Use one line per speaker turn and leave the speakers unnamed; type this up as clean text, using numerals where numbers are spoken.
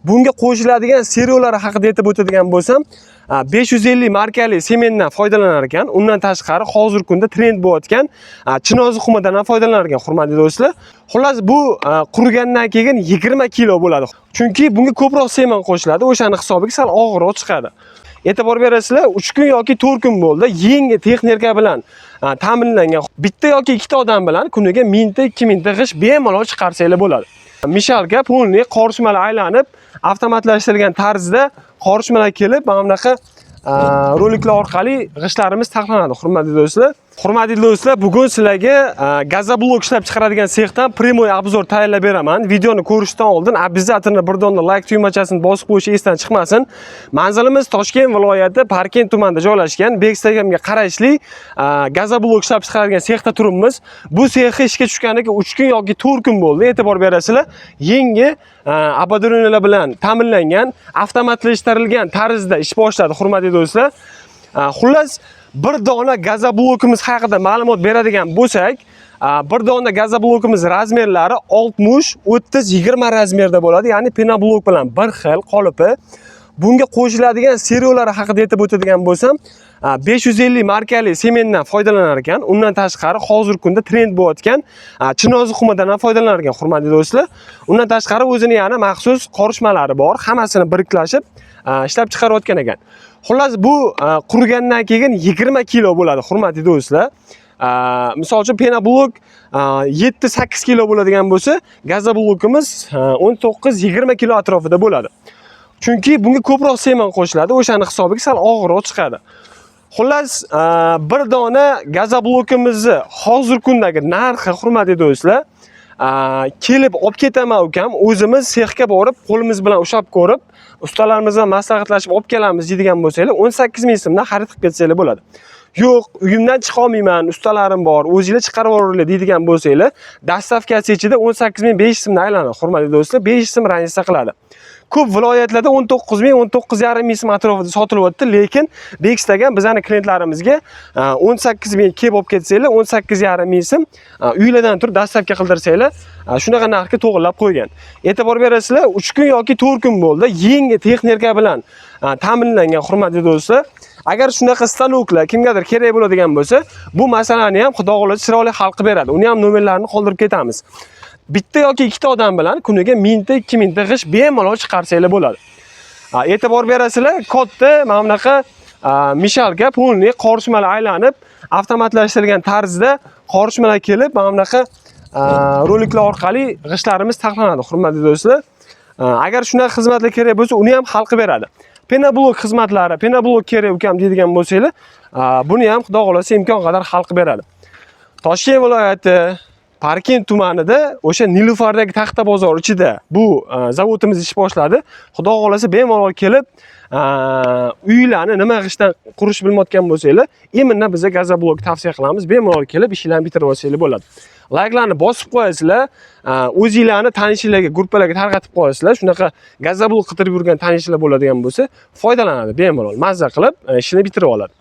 Bunga qo'shiladigan сырьё lari haqida aytib o'tadigan bo'lsam, 550 markali sementdan foydalanar ekan. Undan tashqari hozirgi kunda trend bo'layotgan chinoz qumidan ham foydalanar ekan, hurmatli do'stlar. Xullas, bu qurigandan keyin 20 kilo bo'ladi. Chunki bunga ko'proq sement qo'shiladi, o'shani hisobiga sal og'irroq chiqadi. E'tibor berasizlar, 3 kun yoki 4 kun bo'ldi. Yangi texnika bilan ta'minlangan. Bitta yoki ikkita odam bilan kuniga 1000 ta, 2000 ta g'isht bemalol chiqarsanglar bo'ladi. Мешалка полный qorishmalar aylanib, avtomatlashtirilgan tarzda qorishmalar kelib, mana bunaqa roliklar orqali g'ishtlarimiz taxlanadi, hurmatli do'stlar. Hurmatli do'stlar, bugun sizlarga gazoblok ishlab chiqaradigan sexdan прямой обзор tayyorlab beraman. Videoni ko'rishdan oldin обязательно bir dona like tugmachasini bosib qo'yish esdan chiqmasin. Manzilimiz Toshkent viloyati Parkent tumanida joylashgan Bekstagamga qarashli gazoblok ishlab chiqaradigan sexda turibmiz. Bu sexi ishga tushganiga 3 kun yoki 4 kun bo'ldi. E'tibor berasizlar, yangi оборудование lar bilan ta'minlangan, avtomatlashtirilgan tarzda ish boshladi, hurmatli do'stlar. Xullas, bir dona gazoblokimiz haqida ma'lumot beradigan bo'lsak, bir dona gazoblokimiz размер lari 60, 30, 20 размер da bo'ladi, ya'ni penoblok bilan bir xil qolipi. Bunga qo'shiladigan сырьё lari haqida aytib o'tadigan bo'lsam, 550 markali sementdan foydalanar ekan. Undan tashqari hozirgi kunda trend bo'layotgan chinoz qumidan ham foydalanar ekan, hurmatli do'stlar. Undan tashqari o'zini yana maxsus qorishmalari bor, hammasini biriklashib ishlab chiqarayotgan ekan. Xullas, bu qurigandan keyin 20 kilo bo'ladi, hurmatli do'stlar. Misol uchun, penoblok 7-8 kilo bo'ladigan bo'lsa, gazoblokimiz 19-20 kilo atrofida bo'ladi. Chunki bunga ko'proq sement qo'shiladi, o'shani hisobiga sal og'irroq chiqadi. Xullas, bir dona gazoblokimizni hozirgi kundagi narxi, hurmatli do'stlar, kelib olib ketaman ukam, o'zimiz sexga borib, qo'limiz bilan ushlab ko'rib, ustalarimiz bilan maslahatlashib olib kelamiz deydigan bo'lsanglar, 18 ming so'mdan xarid qilib ketsanglar bo'ladi. Yo'q, uyimdan chiqa olmayman, ustalarim bor, o'zinglar chiqarib yuboringlar deydigan bo'lsanglar, доставка si ichida 18 500 so'mdan aylanadi, hurmatli do'stlar, 5 so'm разница qiladi. Ko'p viloyatlarda 19 ming, 19,5 ming so'm atrofida sotilyapti, lekin Bekstagan bizani klientlarimizga 18 ming kelib olib ketsanglar, 18,5 ming so'm uylardan turib доставка qildirsanglar, shunaqa narxga to'g'rilab qo'ygan. E'tibor berasizlar, 3 kun yoki 4 kun bo'ldi. Yangi texnika bilan ta'minlangan, hurmatli do'stlar. Agar shunaqa stanoklar kimgadir kerak bo'ladigan bo'lsa, bu masalani ham Xudo xohlasa chiroyli hal qilib beradi. Uni ham nomerlarini qoldirib ketamiz. Bitta yoki ikkita odam bilan kuniga 1000 ta, 2000 ta g'isht bemalol chiqarsanglar bo'ladi. E'tibor berasizlar, katta mana bunaqa мешалка полный qorishmalar aylanib, avtomatlashtirilgan tarzda qorishmalar kelib, mana bunaqa roliklar orqali g'ishtlarimiz taxlanadi, hurmatli do'stlar. Agar shunaqa xizmatlar kerak bo'lsa, uni ham hal qilib beradi. Penoblok xizmatlari, penoblok kerak ukam deydigan bo'lsanglar, buni ham Xudo xohlasa imkon qadar hal qilib beradi. Toshkent viloyati Parkent tumanida o'sha Nilufardagi taxta bozor ichida bu zavodimiz ish boshladi. Xudo xohlasa bemalol kelib, uylarni nima g'ishtdan qurish bilmayotgan bo'lsanglar, именно biza gazoblok tavsiya qilamiz. Bemalol kelib ishlarni bitirib olsanglar bo'ladi. Layklarni bosib qo'yasizlar, o'zinglarni tanishinglarga, gruppalarga tarqatib qo'yasizlar. Shunaqa gazoblok qidirib yurgan tanishlar bo'ladigan bo'lsa, foydalanadi bemalol. Mazza qilib ishini bitirib oladi.